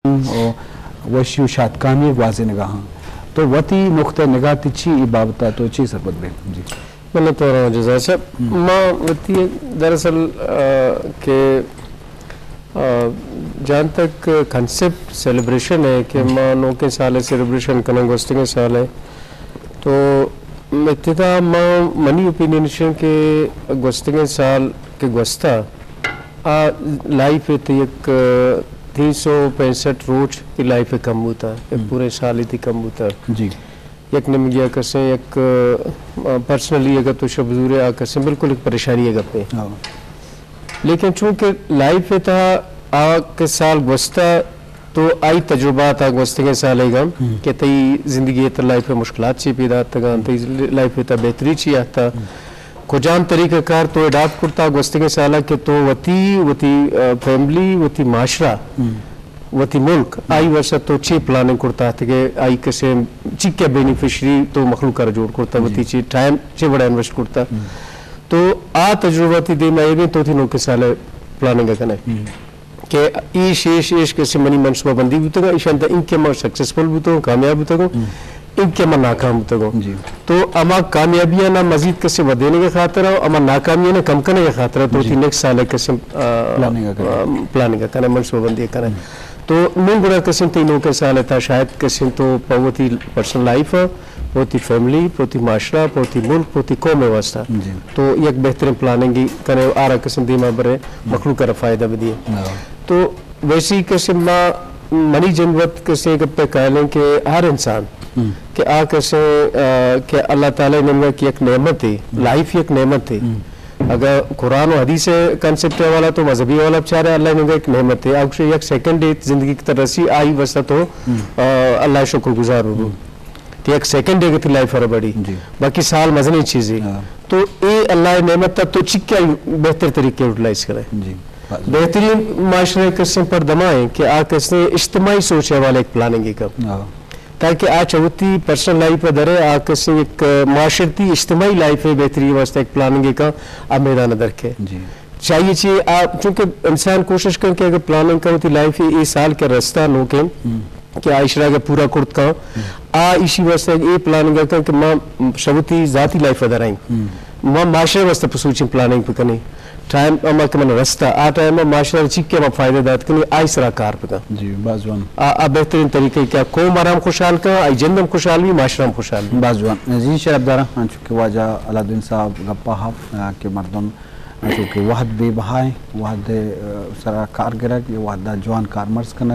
ءُ وشی ءُ شاتکامی ءَ گوازینگ ءَ آں۔ تو وتی نقطہ نگاہ تئی چی اے بابت ءَ تو چی سرپد بئے؟ جی۔ منت وار آں جزا صاحب۔ ما وتی دراصل، آ، کہ، آ، جہاں تک کانسیپٹ سیلیبریشن ءِ کہ ما نوکیں سال ءِ سیلیبریشن کناں، گوستگیں سال ءِ، تو ابتدا ما، منی اوپینین اش انت کہ گوستگیں سال کہ گوستہ، آ لائف ءِ تہ یک، آ، تین سو پینسٹھ روچ تئی لائف ءِ کم بوتہ، یک پوریں سال ءِ تئی کم بوتہ۔ جی۔ یک نیمگی ءَ کسیں یک، آ، پرسنلی اگر تو شپ بزورے، آ کسیں بالکل یک پریشانی ءِ گپے۔ لیکن چونکہ لائف ءِ تہ آ کہ سال گوستہ، تو آئی تجربات آ گوستگیں سال ءِ گم کہ تئی زندگی ءِ تہ لائف ءِ مشکلات چی پیدا اتگاں، تئی لائف ءِ تہ بہتری چی آتہ، کجام طریقہ کار تو اڈاپٹ کرتا گوستگیں سال ءَ کہ تو وتی، وتی، آ، فیملی، وتی معاشرہ، وتی ملک، آئی واسطہ تو چی پلاننگ کرتا کہ آئی کسے چی کیا بینیفیشری تو مخلوق ءَ را جوڑ کرتا، وتی چی ٹائم چی وڑا انویسٹ کرتا۔ تو آ تجربہ تئی دیم ءَ اے بیں تو تئی نوکیں سال ءِ پلاننگ ءَ کنے۔ کہ ایش، ایش، ایش کسے منی منصوبہ بندی بوتگاں، ایشان تہ انکہ من سکسیسفل بوتگوں، کامیاب بوتگوں، انکہ من ناکام بوتگوں۔ جی۔ تو ہما کامیابیاں نا مزید کسے ودینگ ءِ خاطر ءُ ہما ناکامیاں نا کم کنگ ءِ خاطر ءَ تو وتی نیکسٹ سال ءِ کسے، آ، پلاننگ ءَ کنے۔ آ، پلاننگ ءَ کنے، منصوبہ بندی ءَ کنے۔ تو نوں گڑا کسے تئی نوکیں سال ءِ تہ شاید کسے تو پہ وتی پرسنل لائف ءَ، پہ وتی فیملی، پہ وتی معاشرہ، پہ وتی ملک، پہ وتی قوم ءِ واسطہ۔ جی۔ تو یک بہترین پلاننگ کنے، آرا کسے دیما برے، مخلوق ءَ را فائدہ بدیے۔ تو ویسی کسے ما، منی جند وت کسے گپے قائل ایں کہ ہر انسان کہ آ کسے، آ، کہ اللہ تعالی ءِ نیمگا کہ یک نعمت ہے، لائف یک نعمت ہے۔ اگر قرآن ءُ حدیث ءِ کانسیپٹ ءِ حوالہ تو مذہبی حوالہ بچارے، اللہ ءِ نیمگا یک نعمت ہے۔ آ گوشے یک سیکنڈ ہے زندگی کی طرح رسی، آئی واسطہ تو، آ، اللہ ءِ شکر گزار ہو۔ کہ یک سیکنڈے کہ تئی لائف ءَ را بڑی، جی۔ باقی سال مزنیں چیزے۔ تو اے اللہ ءِ نعمت ءَ تو چکا بہتر طریقے یوٹیلائز کرے۔ جی۔ بہترین معاشرہ کسے پر دمائیں کہ آ کسے اجتماعی سوچ ءِ حوالے یک پلاننگ کن۔ تاکہ آ چہ وتی پرسنل لائف ءَ درے، آ کسے یک معاشرتی اجتماعی لائف ءِ بہتری واسطہ یک پلاننگ کن، آ میدان ءَ درکے۔ جی۔ چاہیے چی آ، چونکہ انسان کوشش کن کہ اگر پلاننگ کن وتی لائف ءِ اے سال کہ رستہ نوکیں، کہ آ اشرا اگر پورا کرت کن، آ ایشی واسطہ اے پلاننگ کن کہ ما شہ وتی ذاتی لائف ءَ درائیں۔ ما معاشرے واسطہ پہ سوچیں پلاننگ بکنیں۔ ٹائم ہما کہ من رستہ، آ ٹائم ءَ معاشرہ ءَ چی کہ ما فائدہ دات کنیں، آئی سرا کار بکن۔ جی، باز جوان۔ آ، آ بہترین طریقہ کہ قوم آرام خوشحال کن، آئی جند ہم خوشحال بی، معاشرہ ہم خوشحال بی۔ باز جوان۔ جی شرف دارا، انچو کہ واجہ علاؤالدین صاحب گپا ہفت، آ، کہ مردم انچو کہ وہد بے بہا ایں، وہد ءِ، آ، سرا کار گرگ، یا وہد ءَ جوان کارمرز کنگ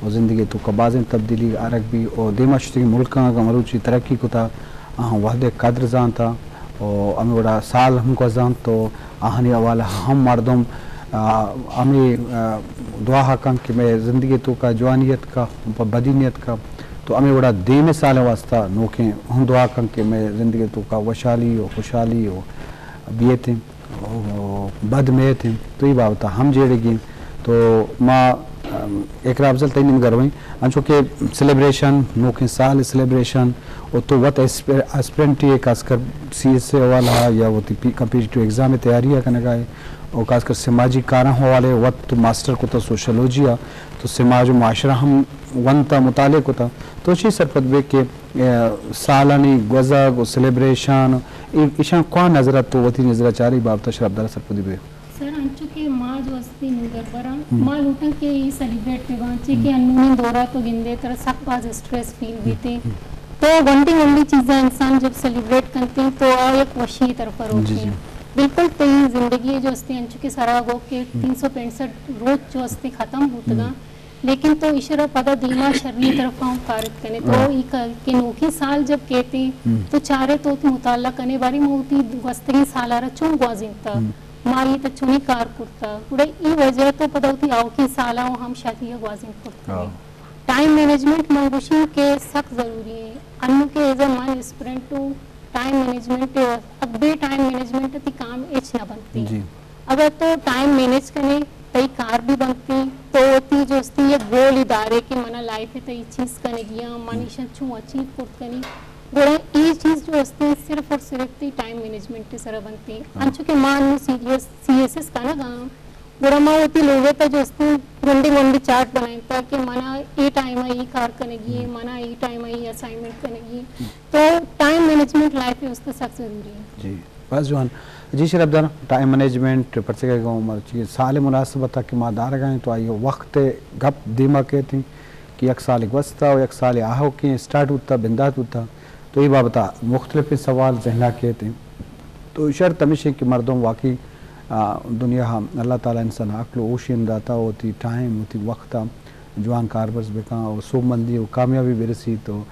ءُ زندگی ءِ توکا بازیں تبدیلی آرگ بی ءُ دیما شتگیں ملکاں اگاں مروچی ترقی کتا، آہاں وہد ءِ قدر زانتا ءُ ہمے وڑا سال ہم گوزانت ءُ آہانی حوالہ ہم مردم، آ، ہمے، آ، دعا کن کہ مئے زندگی ءِ توکا جوانی اتکا، پہ بدی نیتکا، تو ہمے وڑا دیمے سال ءِ واسطہ نوکیں ہم دعا کن کہ مئے زندگی ءِ توکا وشحالی ءُ خوشحالی ءُ بیتیں۔ ءُ بد میت انت، تو اے بابت ءَ ہم جیڑگی انت۔ تو ما، ام، اقرا افضل تئی نیمگ ءَ رویں، انچو کہ سیلیبریشن، نوکیں سال ءِ سیلیبریشن، ءُ تو وت ایسپ-، ایسپرنٹ ئے، خاص کر سی ایس اے حوالہ ءَ یا وتی پی-، کمپیٹیٹو ایگزام ءِ تیاری ءَ کنگ ءَ ئے، ءُ خاص کر سماجی کاراں حوالہ ءَ وت تو ماسٹر کتا سوشولوجی ءَ، تو سماج ءُ معاشرہ ہم ونتا، مطالعہ کتا، تو چی سرپد بے کہ اے سالانی گوزگ ءُ سیلیبریشن، اے، ایشاں کواں نظر ءَ تو وتی نظر ءَ چارے، اے بابت ءَ شرف دار ءَ سرپدی بے۔ سر، انچو کہ ما جو ہستیں نودربراں، ما لوٹاں کہ اے سیلیبریٹ بہ باں، چے کہ انونیں دور ءَ تو گندے ترا سک باز اسٹریس فیل بیتے۔ تو گونڈیں گونڈیں چیزاں انسان جب سیلیبریٹ کنتے تو آ یک وشی ءِ طرف ءَ روکے۔ بالکل تئی زندگی ءِ جو ہستیں انچو کہ سرا گو کہ تین سو پینسٹھ روچ جو ہستیں ختم بوتگاں۔ لیکن تو ایشرا پدا دیما شری طرفا ہم کارت کنے۔ تو ای ک-، کہ نوکیں سال جب کیتے، تو چارے تو وتی مطالعہ کنے، بارے ما وتی گوستگیں سالارا چون گوازینتا، ما ای تا چونی کار کرتا۔ گڑا ای وجہ تو پدا وتی آوکیں سالا ہم شادی گوازینت کرت کنے۔ ٹائم مینجمنٹ من گوشی کہ سک ضروری ہے۔ انو کہ ایز اے من اسپرنٹ ٹو ٹائم مینجمنٹ، بے ٹائم مینجمنٹ تی کام ہچ نہ بنتی۔ اگر تو ٹائم مینج کنے، تئی کار بھی بنتی، تو وتی جو استی یک گول ادارے کہ منا لائف ء تئی چیز کنگی آں، من ایشاں چوں اچیو کرت کنی، گڑا اے چیز جو استی صرف اور صرف تئی ٹائم مینجمنٹ ء سرا بنتی۔ انچو کہ ما انو سی ایس، سی ایس ایس کنگ آں، گڑا ما وتی لوگ ء تہ جستیں، گونڈی گونڈی چارٹ بنائیں تہ کہ منا اے ٹائم ء اے کار کنگی ایں، منا اے ٹائم ء اے اسائنمنٹ کنگی ایں۔ تو ٹائم مینجمنٹ لائف ء واسطہ سک ضروری ہے۔ جی، بس جوان۔ جی شرف دار، ٹائم مینجمنٹ پرچہ کہ گوں مرچی سال مناسبت کہ ما دارگا ایں تو آئی وقت گپ دیما کیت ایں کہ یک سال گوستا و یک سال آہوکیں اسٹارٹ بوتا، بندات بوتا۔ تو اے بابت ء مختلفیں سوال ذہن ء کیت انت۔ تو شرط ہمیش انت کہ مردم واقعی، آ، دنیا ء اللہ تعالی انسان ء عقل و ہوشی ہم داتا و وتی ٹائم، وتی وقت ء جوان کارمرز بکن و سوبمندی و کامیابی برسیت و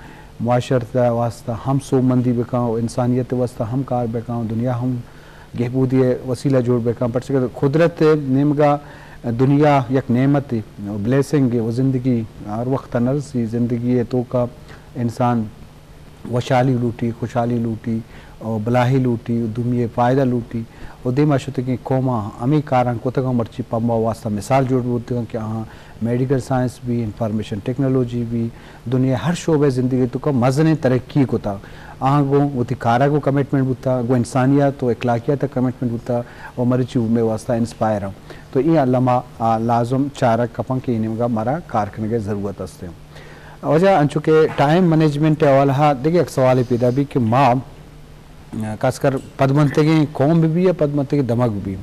معاشرت ء واسطہ ہم سوبمندی بکن و انسانیت ء واسطہ ہم کار بکن و دنیا ہم گہبودی ء وسیلہ جوڑ بکن، پرچہ کہ قدرت ء نیمگا دنیا یک نعمت ء بلیسنگ ء و زندگی ہر وقت ء نرسی، زندگی ء توکا انسان وشحالی لوٹی، خوشحالی لوٹی، و بلاہی لوٹی، و دومی ء فائدہ لوٹی۔ و دیما شتگیں قوماں ہمے کاراں کتگاں، مرچی پمبا واسطہ مثال جوڑ بوتگاں کہ آہاں میڈیکل سائنس بھی، انفارمیشن ٹیکنالوجی بھی، دنیا ہر شعبہ زندگی توکا مزنیں ترقی کتا۔ آہاں گوں وتی کارا گوں کمٹمنٹ بوتا، گوں انسانیت و اخلاقیات کمٹمنٹ بوتا، و مرچی مئے واسطہ انسپائر ہم۔ تو اے لمحہ آ لازم چارگ کپاں کہ اے نیمگا مارا کار کنگے ضرورت است۔ واجہ، انچو کہ ٹائم مینجمنٹ ء حوالہ ء دگہ یک سوالے پیدا بی کہ ما، ء، خاص کر پدمنتگیں قوم بہ بی یا پدمنتگیں دمگ بہ بی،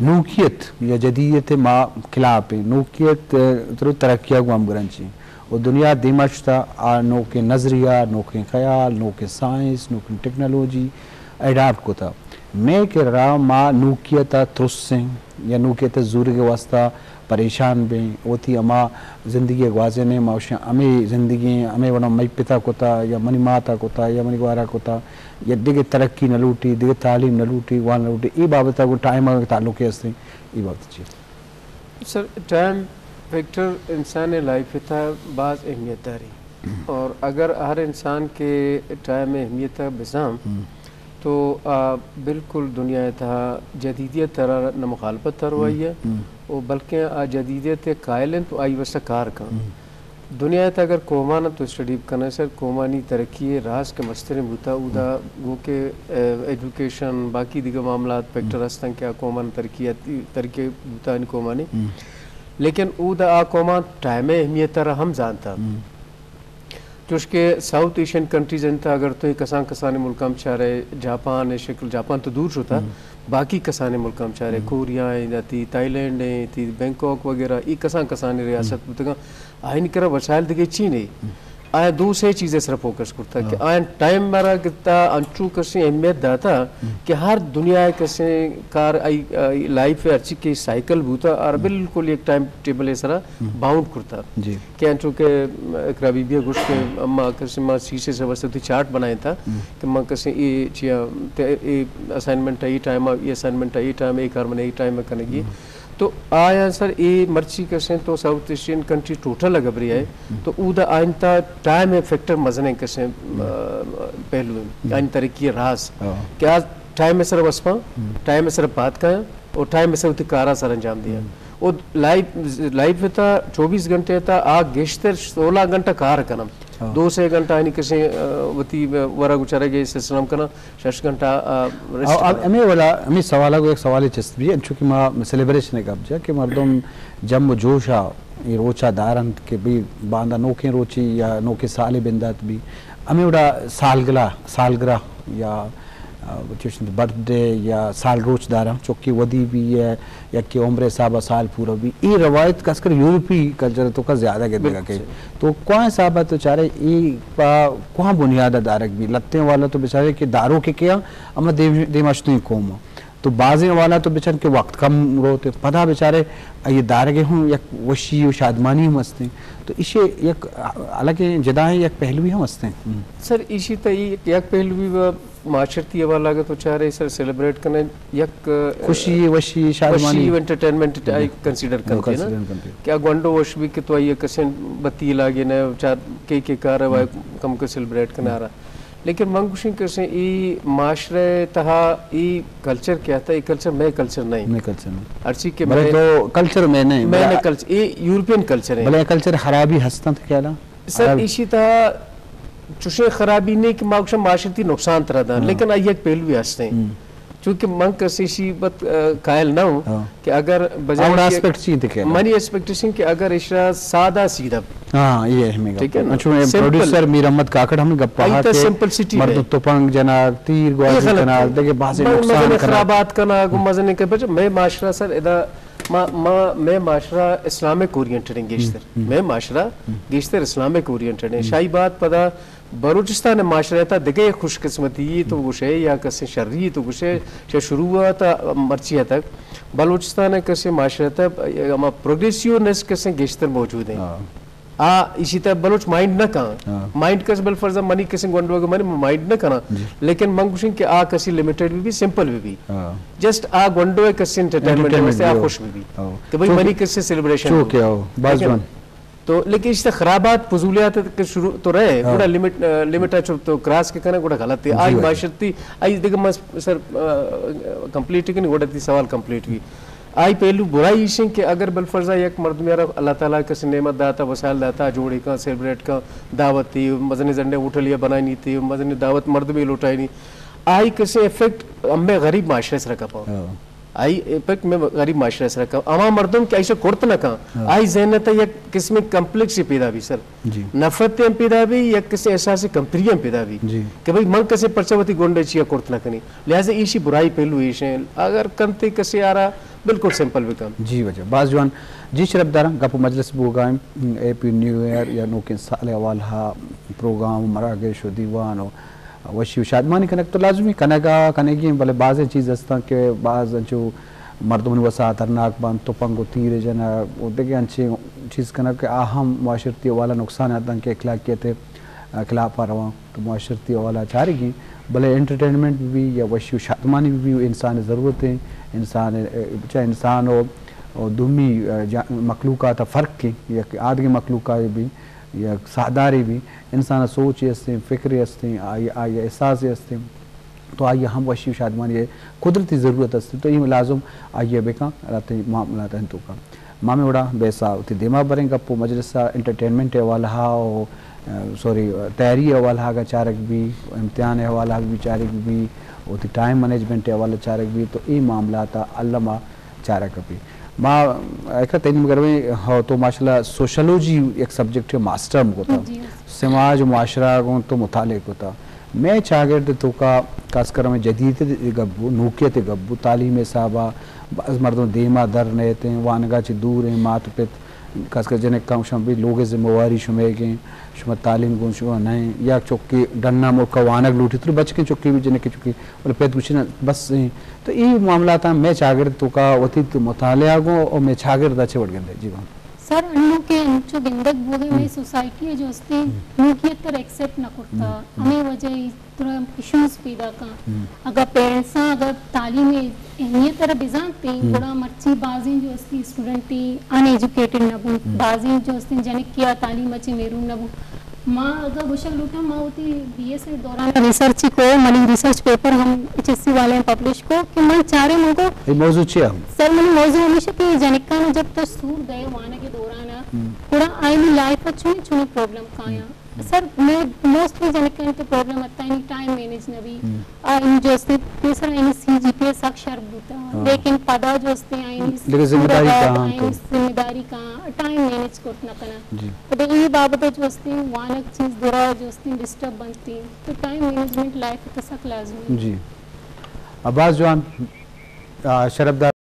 نوکیت یا جدیدیت ء ما خلاف ایں۔ نوکیت، ء، ترو ترقی ء گوں ہمگرنچ ایں۔ و دنیا دیما شتا آ نوکیں نظریہ، نوکیں خیال، نوکیں سائنس، نوکیں ٹیکنالوجی اڈاپٹ کتا۔ مئے کرا ما نوکیت ء ترس ایں یا نوکیت ء زورگ ء واسطہ پریشان بیں، وتی ہما زندگی ء گوازینیں، ما گوشیں ہمے زندگی ایں، ہمے وڑا مئی پتا کتا یا منی ماتا کتا یا منی گوارا کتا، یا دگہ ترقی نہ لوٹی، دگہ تعلیم نہ لوٹی، وان نہ لوٹی، اے بابت ء گوں ٹائم ء تعلق ء است ایں، اے بابت چی؟ سر، ٹائم فیکٹر انسان ء لائف ء تھا باز اہمیت داری، اور اگر ہر انسان کے ٹائم ء اہمیت ء بزاں، تو آ بالکل دنیا ء تھا جدیدیت ء را نہ مخالفت ء روائی ء، و بلکیں آ جدیدیت ء قائل انت و آئی واسطہ کار کن۔ دنیا ء تھا اگر قومان تو اسٹڈی کنئے سر، قومانی ترقی ء راز کہ مستریں بوتا، اودا گو کہ، ء، ایجوکیشن، باقی دیگہ معاملات فیکٹر ہستن کہ آ قومان ترقی، ترقی بوتا ان قومانی۔ لیکن اودا آ قومان ٹائم ء اہمیت ء را ہم زانتا۔ چوش کہ ساؤتھ ایشین کنٹریز انت، اگر تو کسان کسانی ملکاں بچارے، جاپان ء شکل، جاپان تو دور شتا، باقی کسانی ملکاں بچارے، کوریا ایں، یا تی تھائی لینڈ ایں، تی بینکاک وغیرہ، ای کسان کسانی ریاست بوتگاں، آئین کرا وسائل دگہ چی نہیں۔ آیا دو سے چیزیں سر فوکس کرتا کہ آیا ٹائم مارا گتا، انچو کسیں اہمیت داتا کہ ہر دنیا کسیں کار آئی، آئی لائف ہرچی کہ سائیکل بوتا اور بالکل ایک ٹائم ٹیبل سرا باؤنڈ کرتا۔ جی۔ کہ انچو کہ اقرا بی بی ء گوشت کہ ما کسے ما سی سے سے واسطے وتی چارٹ بنائیں تھا کہ ما کسے اے چیا، تے اے اسائنمنٹ ء اے ٹائم ء، اے اسائنمنٹ ء اے ٹائم ء، اے کار من اے ٹائم ء کنگی۔ تو آیا سر اے مرچی کسے تو ساؤتھ ایشین کنٹری ٹوٹل اگر بری آئے تو اودا آئین تا ٹائم ء فیکٹر مزنیں کسے، آ، پہلو ہیں۔ آئین ترقی راز کہ آ ٹائم ء سر وسپاں، ٹائم ء سر بات کایاں اور ٹائم ء سر وتی کارا سر انجام دیاں۔ او لائف، لائف تا چوبیس گھنٹے تا آ گیشتر سولہ گھنٹہ کار کنم۔ دو سے گھنٹہ آنی کسے، آ، وتی ورگ و چرگ سلسلہ کنم، شش گھنٹہ، آ، ریسٹ او، اب کنم۔ ہمیں والا، ہمیں سوالا کو ایک سوال چست بھی ہے، چونکہ ما سیلیبریشن گپ جا کہ مردم جم و جوشا یہ روچا دارنت کہ بھی باندا نوکیں روچی یا نوکیں سالے بندات بھی۔ ہمیں وڑا سالگلہ، سالگرہ یا، آ، چوش انت برتھ ڈے یا سال روچ داراں، چوکی ودی بھی ہے، یا کہ عمر حساب سال پورا بھی۔ اے روایت خاص کر یورپی کلچر تو کا زیادہ گندگا کہ۔ تو کوان حساب تو چارے اے پا کوان بنیاد دارگ بھی؟ لتیں والا تو بچارے کہ دارو کے کیا، اما دیم-، دیماشتیں قوم۔ تو بازیں والا تو بچن کہ وقت کم روتے، پدا بچارے اے دارگے ہوں یک وشی و شادمانی ہم ہستیں۔ تو اسے یک الگ جدائیں یک پہلوی ہم ہستیں۔ سر، ایشی تا یک، یک پہلوی و معاشرتی حوالہ اگر تو چارے سر سیلیبریٹ کنیں، یک، خوشی، وشی، شادمانی۔ وشی و انٹرٹینمنٹ آئی کنسیڈر کنتے نا۔ کنسیڈر کنتے۔ کہ آ گونڈو وش بھی کہ تو آئی کسیں بتی لاگے نہ چار کے کے کار ہے، کم کے سیلیبریٹ کنا رہا۔ لیکن من گوشیں کسیں ای معاشرے تہا ای کلچر کیا تھا، ای کلچر میں کلچر نہیں۔ میں کلچر نہیں۔ ہرچی کہ بلے میں تو کلچر میں نہیں، میں بلے نہ کلچر، ای یورپین کلچر ہے۔ بلے کلچر خرابی ہستن تو کیا لا؟ سر، ایشی تہا چوشیں خرابی نہیں کہ ما گوشاں معاشرتی نقصان ترا دان، لیکن آئی یک پہلوی ہستیں۔ چونکہ من کسی شی بت، آ، قائل نہ ہوں ہاں۔ کہ اگر بجائے اور کہ ایسپیکٹ چی تھے کہ منی ایکسپیکٹیشن کہ اگر اشرا سادہ سیدھا ہاں، یہ اہمی ٹھیک ہے نا؟ چون پروڈیوسر میر احمد کاکڑ ہم گپا ہاں کہ سمپلسٹی مردم تپنگ جناگ، تیر گوازی کناگ، دیکھے بعض نقصان کناگ۔ خرابات کناگ، مزن کے بچ میں معاشرہ سر ادا ما، ما، میں معاشرہ اسلامک اورینٹڈ ہیں گیشتر۔ میں معاشرہ گیشتر اسلامک اورینٹڈ ہیں۔ شاہی بات پدا بلوچستان معاشرہ تا دگہ خوش قسمتی تو گوشے یا کسے شری تو گوشے، چہ شروع تا مرچی تک بلوچستان کسے معاشرہ تا ہما پروگریسیونس کسے گیشتر موجود ہیں۔ آ، ایشی تا بلوچ مائنڈ نہ کان۔ مائنڈ کس بل فرض منی کسے گونڈو کہ منی مائنڈ نہ کنا۔ لیکن من گوشن کہ آ کسی لمیٹڈ بھی، بھی سمپل بھی، بھی۔ جسٹ آ گونڈو کسی انٹرٹینمنٹ واسطے آ خوش بھی، بھی۔ کہ بھئی منی کسے سیلیبریشن چو کہ آؤ، باز جوان۔ تو لیکن اس خرابات فضولیات کہ شروع تو رہے، گڑا لمٹ، آ، لمٹ چو تو کراس کے کنا گڑا غلط ہے۔ آئی معاشرتی، آئی دیکھ میں سر، آ، کمپلیٹ کہ نہیں، گڑا تی سوال کمپلیٹ بھی۔ آئی پہلو برائی ایشیں کہ اگر بالفرض یک مردم یار اللہ تعالیٰ کسی نعمت داتا، وسائل داتا، جوڑی کا، سیلیبریٹ کا، دعوت تی، مزنی زنڈے ہوٹل یا بنائینی تی، مزنی دعوت مردمی لوٹائینی۔ آئی کسی افیکٹ ہمیں غریب معاشرے سر کپا۔ آئی افیکٹ میں غریب معاشرے سر کپا۔ اما مردم کہ ایسے کرت نہ کان، آئی ذہن تا یک قسم کمپلیکس پیدا بھی سر۔ نفرت ہم پیدا بھی، یک کسی احساس کمتری ہم پیدا بھی۔ کہ بھئی من کسی پرچہ وتی گونڈے چیا کرت نہ کنی۔ لہذا ایشی برائی پہلو ایشیں۔ اگر کنتے کسی آرا بالکل سمپل بکن۔ جی واجہ، باز جوان۔ جی شرپ داراں، گپ و مجلس بوگائیں، ہیپی نیو ایئر یا نوکیں سال حوالہ پروگرام، مراگش و دیوان و وشی و شادمانی کنگ تو لازمی کنگا، کنگی، بلے بازیں چیز ہستاں کہ باز انچو مردمانی وسا خطرناک بنت، تپنگ و تیر جنگ و دگہ انچیں چیز کنگ کہ آ ہم معاشرتی حوالہ نقصان ہتاں کہ اخلاقیت خلاف ءَ رواں، تو معاشرتی حوالہ چارگی، بلے انٹرٹینمنٹ بہ بی یا وشی و شادمانی بہ بی، انسان ءِ ضرورت ایں، انسان ءِ، چہ انسان و، و دومی، ءَ، جا-، مخلوقات ءَ فرق ایں، یک آدگہ مخلوقات بی، یک ساہدارے بی، انسان ءَ سوچے استیں، فکرے استیں، آئی، آئی ءَ احساسے استیں، تو آئی ءَ ہم وشی و شادمانی ءِ قدرتی ضرورت استیں، تو اے لازم آئی ءَ بکن، لہتے معاملات انت توکا۔ ما ہمے وڑا بیسا وتی دیما بریں گپ و مجلس ءَ انٹرٹینمنٹ ءِ حوالہ ءَ و، ءَ، سوری، تیاری ءِ حوالہ ءَ چارگ بی، امتحان ءِ حوالہ ءَ بی چارگ بی، وتی ٹائم مینجمنٹ ءِ حوالہ ءَ چارگ بی، تو اے معاملات ءَ الما چارگ بی۔ ما ایک تینی مگر میں، ہو، تو ماشاءاللہ سوشولوجی یک سبجیکٹ ماسٹر ہم کتا۔ جی۔ سماج و معاشرہ گوں تو مطالعہ کتا۔ مئے چاگرد ءِ توکا خاص کر ہمے جدیدیت ءِ گپ بو، نوکیت ءِ گپ بو، تعلیم ءِ حساب ءَ باز مردم دیما در نیتیں، وانگا چہ دور ایں، مات پت، خاص کر جنکاں گوشاں بی لوگ ءِ ذمہ واری شمئیگ ایں، شما تعلیم گوں شما نہ ایں، یا چکے ڈنا ملکا وانگ لوٹی، تو بچکیں چکے بی جنکیں چکے، بلے پت گوشی نہ بس ایں۔ تو اے معاملاتاں مئے چاگرد ءِ توکا وتی تو مطالعہ گوں و مئے چاگرد ءَ چہ وڑ گندے؟ جی بان۔ سر، انوں کہ انچو گندگ بوگے مئے سوسائٹی ءَ جو استیں، نوکیت تر ایکسپٹ نہ کرتا۔ ہمے وجہ ءَ ترا ایشوز پیدا کن۔ اگاں پیرنٹساں اگاں تعلیم ءِ اہمیت ءَ را بزانتیں، گڑا مرچی بازیں جو استی اسٹوڈنٹی ان ایجوکیٹڈ نہ بنت، بازیں جو استیں جنکیا تعلیم ءَ چہ محروم نہ بنت۔ ما اگاں گوشگ لوٹاں، ما وتی بی ایس ءِ دوران ریسرچ کو، منی ریسرچ پیپر ہم ایچ ایس سی والے پبلش کو کہ من چارے من کو اے موضوع چیا ہم؟ سر، منی موضوع ہمیش کہ جنکان جب تو سور دئے وانگ ءِ دوران، گڑا آئینی لائف ءَ چونیں چونیں پرابلم کایاں۔ سر، میں موسٹلی جنکانی تو پرابلم اتانی ٹائم مینج نہ بی۔ آئینی جو استے پیسر آئینی سی جی پی اے سک شر بوتا۔ لیکن پدا جو استے آئینی دیکھے ذمہ داری کا ہم آئینی تو۔ ذمہ داری کا ٹائم مینج کرت نہ کنا۔ جی۔ پدا اے بابت جو استے وانگ چیز درا جو استے ڈسٹرب بنتی۔ تو ٹائم مینجمنٹ لائف تو سک لازمی۔ جی۔ عباس جوان، آ، شرف دار۔